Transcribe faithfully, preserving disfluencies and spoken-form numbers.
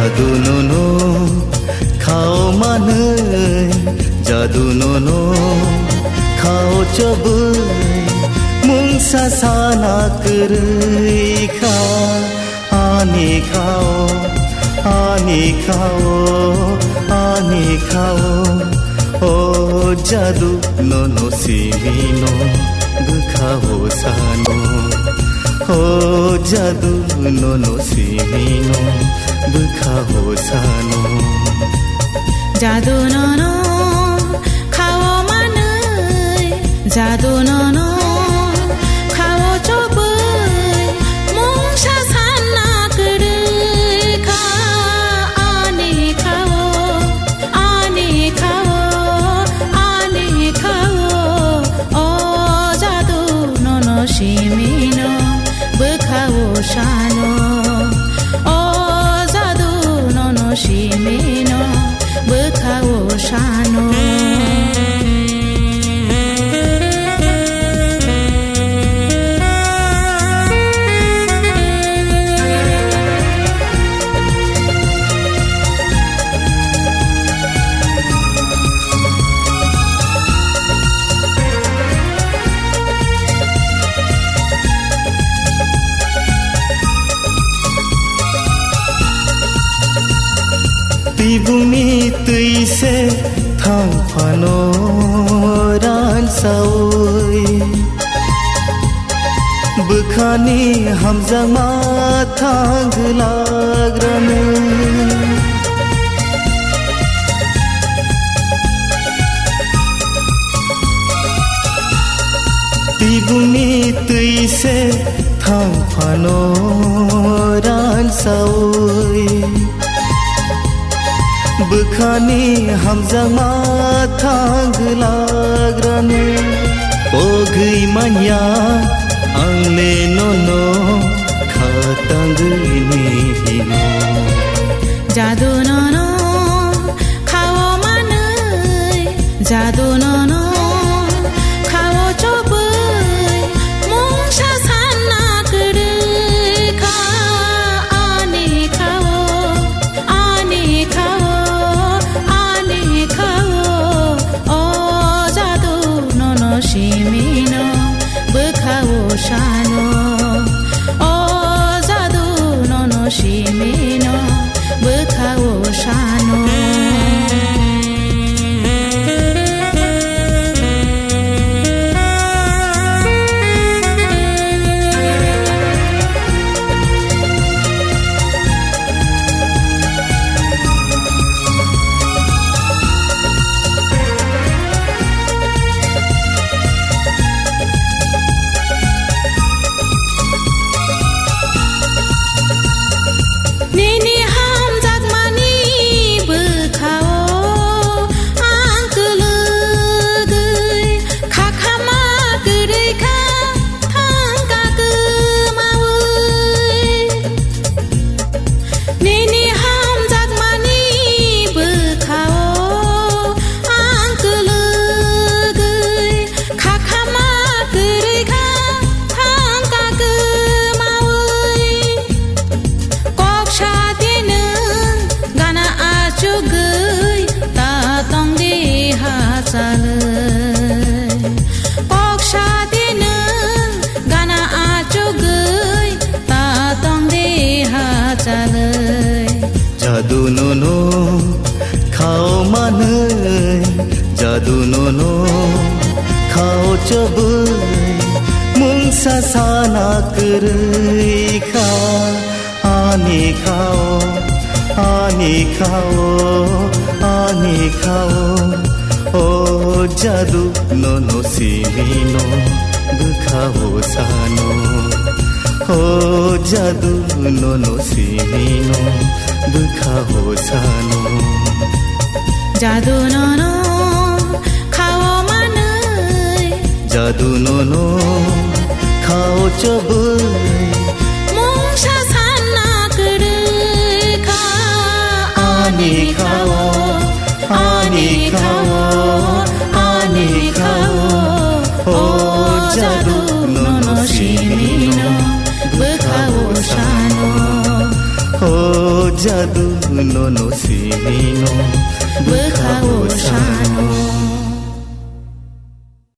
Jadu nono khao manwi, jadu nono khao chobwi, mungsa sana kwrwi kha. Ani khao, ani khao, ani khao, o jadu nono simino bwkhao sano. O jadu nono simino bwkhao sano. Jadu nono khao manwi, jadu nono khao chobwi, mungsa sana kwrwi kha. Ani khao, ani khao, ani khao, o jadu nono simino bwkhao sano. O jadu nono simino bwkhao sano. Tibungni twi se thang phano ransaui, bwkhani hamjakma thang glak rani. Tibungni twi se thang phano ransaui, bwkhani hamjakma thang glak rani. Pogwi manya ang le nono kha tangwi ni hino. Jadu nono khao manwi, jadu nono khao chobwi, mungsa sana kwrwi kha. Ani khao, ani khao, ani khao, o jadu nono simino bwkhao sano. O jadu nono simino bwkhao sano. Nini hamjakmani bwkhao ang kwlwgwi khakhama kwrwi kha thangka kwmawi. Nini hamjakmani bwkhao ang kwlwgwi khakhama kwrwi kha thangka kwmawi. Kok sadi nwng gana achugwi ta tongdi hachalwi. Kok sadi nwng gana achugwi ta tongdi hachalwi. Jadu nono khao manwi, jadu nono khao chobwi, mungsa sana kwrwi kha. Ani khao, ani khao, ani khao, o jadu nono simino bwkhao sano. O jadu nono simino bwkhao sano. Jadu nono khao manwi, jadu nono khao chobwi, mungsa sana kwrwi kha. Ani khao, ani khao, ani khao, o jadu nono simino bwkhao sano. O Jadu nono simi no bwkha o sano.